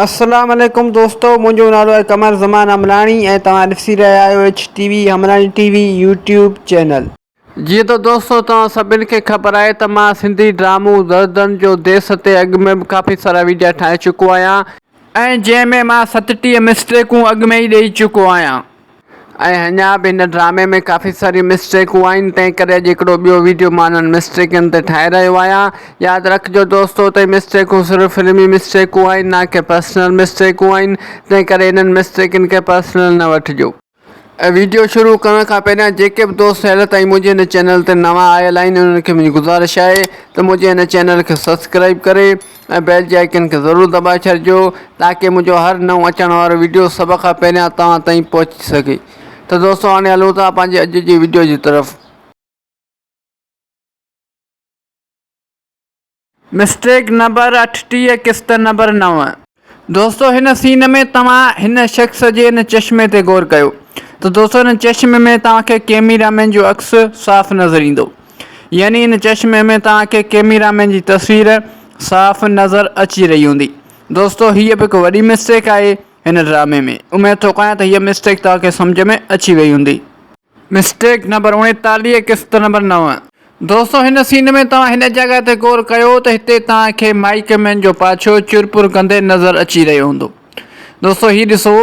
السلام عليڪم دوستو منهنجو نالو آهي قمر زمان حملاڻي ۽ توهان ڏسي رهيا آهيو H T V Hamlani T V YouTube channel. جيئن ته دوستو توهان سڀن کي خبر آهي ته مان سنڌي ڊرامو دردن جو ديس تي اڳ ۾ به ڪافي سارا ويڊيا ٺاهي چڪو آهيان. ۽ جنهن ۾ مان 37 مسٽيڪون اڳ ۾ ئي ڏئي چڪو آهيان. ۽ اڃا به هن ڊرامي ۾ ڪافي ساريون مسٽيڪون آهن تنهن ڪري اڄ هڪڙو ٻيو ويڊيو مان انهن مسٽيڪن تي ٺاهي رهيو آهيان ياد رکجو دوستو ته هي مسٽيڪون صرف فلمي مسٽيڪون آهن نه ڪي پرسنل مسٽيڪون آهن تنهن ڪري انهن مسٽيڪن کي پرسنل نه وٺجو. ۽ ويڊيو شروع ڪرڻ کان پهريان جيڪي به دوست هيل تائين منهنجي هن چينل تي نوان آيل آهن انهن کي منهنجي گذارش آهي ته منهنجي هن چينل کي سبسڪرائب ڪري ۽ بيل جي آئيڪن کي ضرور دٻائي ڇڏجو تاڪه منهنجو هر نئون اچڻ وارو وڊيو سڀ کان پهريان توهان تائين پهچي سگهي ته دوستو هاڻي هلون ٿا پنهنجي اڄ جي وڊيو جي طرف. مسٽيڪ نمبر 38 قسط نمبر 9. دوستو هن سين ۾ توهان هن شخص جي هن چشمي تي غور ڪيو ته دوستو هن چشمي ۾ توهان کي ڪيميرا مين جو عڪس صاف نظر ايندو يعني ان چشمي ۾ توهان کي ڪيميرا مين جي تصوير صاف نظر اچي رهي هوندي. دوستو هيء به هڪ وڏي مسٽيڪ آهي هن ڊرامي ۾. اميد ٿو ڪيان ته هيء مسٽيڪ توهان کي سمجهه ۾ اچي وئي هوندي. مسٽيڪ نمبر 39 قسط نمبر 9. دوستو هن سين ۾ توهان هن جڳهه تي غور ڪيو ته هتي توهان کي مائيڪ مين جو پاڇو چرپر ڪندي نظر اچي رهيو هوندو. دوستو هي ڏسو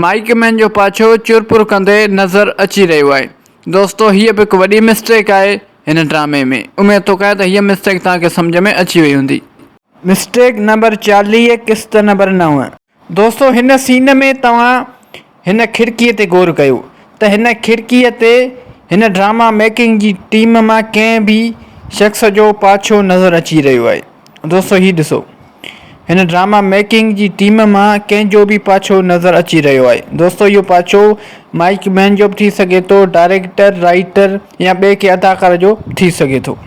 مائيڪ مين جو پاڇو چرپر ڪندي نظر اچي رهيو آهي. دوستو هيء به هڪ وڏي مسٽيڪ آهي هن ڊرامي ۾. اميد ٿو ڪيان ته هيء مسٽيڪ توهان کي سمجهه ۾ اچي وئي هوندي. مسٽيڪ نمبر 40 قسط نمبر 9. دوستو هن سين ۾ توهان هن کڙڪيء تي غور ڪيو ته هن کڙڪيء تي هن ڊراما ميڪنگ جي ٽيم مان ڪنهن به شخص جو پاڇو نظر اچي رهيو آهي. دوستو هي ڏسو هن ڊراما ميڪنگ جي ٽيم مان ڪنهن جو به پاڇو نظر اچي رهيو آهي دوستو اهو پاڇو مائيڪ مين جو به ٿي سگهي ٿو ڊائريڪٽر رائيٽر يا ٻئي ڪنهن اداڪار جو ٿي سگهي ٿو.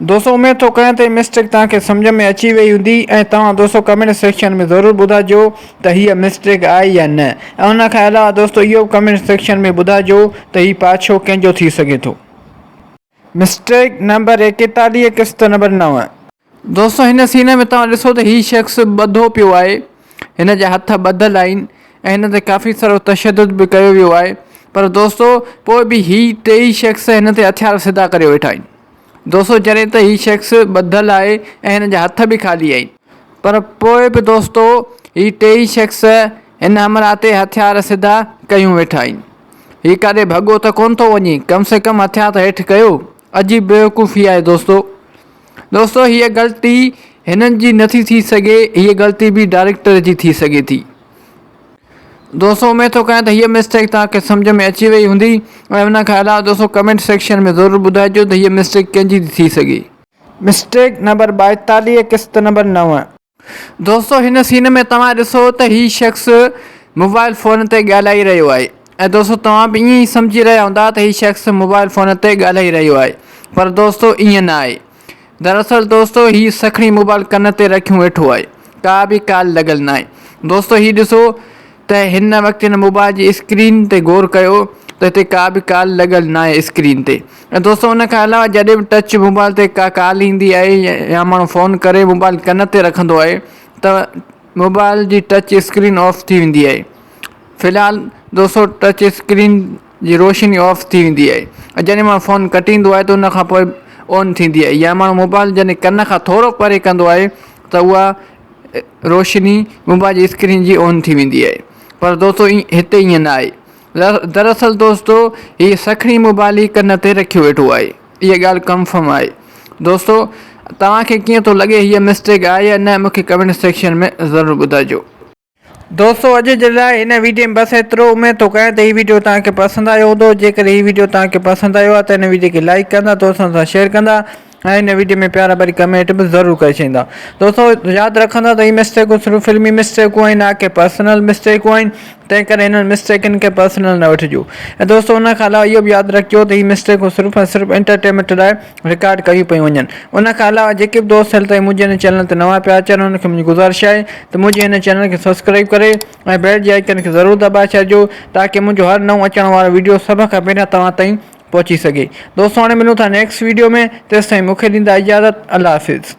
دوستو اميد ٿو ڪيان ته هي مسٽيڪ توهان کي سمجهه ۾ اچي وئي هوندي ۽ توهان دوستو ڪمينٽ سيڪشن ۾ ضرور ٻڌائجو ته هيء مسٽيڪ آهي يا نه ۽ ان کان علاوه دوستو اهو به ڪمينٽ سيڪشن ۾ ٻڌائجو ته هي پاڇو ڪنهن جو ٿي سگهي ٿو. مسٽيڪ نمبر 41 قسط نمبر 9. دوستو هن سين ۾ توهان ڏسو ته هي شخص ٻڌو پيو آهي هن جا هٿ ٻڌل آهن ۽ هن تي ڪافي سارو تشدد به ڪيو ويو آهي پر دوستو پوء به هي ٽيئي شخص هن تي هٿيار سڌا ڪريو ويٺا آهن دوستو جڏهن ته هي شخص ٻڌل آهي ۽ هن جا هٿ به خالي آهن پر پوء به دوستو هي ٽيئي شخص هن همراهه تي هٿيار سڌا ڪيون ويٺا آهن. هي ڪاڏي ڀڳو ته ڪونه ٿو وڃي، ڪم سي ڪم هٿيار ته هيٺ ڪيو. عجيب بيوقوفي آهي دوستو. دوستو هيء غلطي هنن جي نٿي ٿي سگهي، هيء غلطي به ڊائريڪٽر جي ٿي سگهي ٿي. دوستو اميد ٿو ڪيان ته هيء مسٽيڪ توهان کي سمجهه ۾ اچي وئي هوندي ۽ ان کان علاوه دوستو ڪمينٽ سيڪشن ۾ ضرور ٻڌائجو ته هيء مسٽيڪ ڪنهن جي ٿي سگهي. مسٽيڪ نمبر 42 قسط نمبر 9. دوستو هن سين ۾ توهان ڏسو ته هي شخص موبائل فون تي ڳالهائي رهيو آهي ۽ دوستو توهان به ائين ئي سمجهي رهيا هوندا ته هي شخص موبائل فون تي ڳالهائي رهيو آهي پر دوستو ائين نه آهي دراصل دوستو هي سکڻي موبائل ڪن تي رکيون ويٺو آهي ڪا به ڪال لڳل نه آهي دوستو هي ڏسو ته هن وقت هن موبائل جي اسڪرين تي غور ڪيو ته هتي ڪا به ڪال لڳل نه آهي اسڪرين تي ۽ دوستو ان کان علاوه جڏهن به ٽچ موبائل تي ڪا ڪال ايندي آهي يا ماڻهو فون ڪري موبائل ڪن تي رکندو آهي ته موبائل جي ٽچ اسڪرين آف ٿي ويندي آهي في الحال دوستو ٽچ اسڪرين جي روشني آف ٿي ويندي آهي ۽ جڏهن ماڻهو فون ڪٽيندو آهي ته ان کان پوء آن ٿيندي آهي يا ماڻهو موبائل جڏهن ڪن کان ٿورو پري ڪندو آهي ته اها روشني موبائل جي اسڪرين جي آن ٿي ويندي آهي پر دوستو هتي ائين نه آهي دراصل دوستو هي سکڻي موبائل ئي ڪن تي رکيو ويٺو آهي اها ڳالهه ڪنفرم آهي دوستو توهان کي ڪيئن ٿو لڳي هيء مسٽيڪ آهي يا نه مونکي ڪمينٽ سيڪشن ۾ ضرور ٻڌائجو. دوستو اڄ جي لاء هن ويڊيو ۾ بس ايترو اميد ٿو ڪيان ته هي ويڊيو توهان کي پسند آيو هوندو جيڪڏهن هي ويڊيو توهان کي پسند آيو آهي ته هن ويڊيو کي لائيڪ ڪندا دوستن سان شيئر ڪندا ۽ هن ويڊيو ۾ پيارا ڀري ڪمينٽ به ضرور ڪري ڇڏيندا دوستو ياد رکندا ته هي مسٽيڪون صرف فلمي مسٽيڪون آهن نه ڪي پرسنل مسٽيڪون آهن تنهن ڪري هنن مسٽيڪن کي پرسنل نه وٺجو ۽ دوستو ان کان علاوه اهو به ياد رکجو ته هي مسٽيڪون صرف ۽ صرف انٽرٽينمينٽ لاء رڪارڊ ڪيون پيون وڃن ان کان علاوه جيڪي به دوست هيل تائين منهنجي هن چينل تي نوان پيا اچن انهن کي منهنجي گذارش آهي ته منهنجي هن چينل کي سبسڪرائب ڪري ۽ بيل جي آئيڪن کي ضرور دٻائي ڇڏجو تاڪه منهنجو هر نئون اچڻ وارو ويڊيو سڀ کان پهريان توهان تائين پهچي سگهي دوستو هاڻي ملون ٿا نيڪسٽ ويڊيو ۾ تيستائين مونکي ڏيندا اجازت الله حافظ.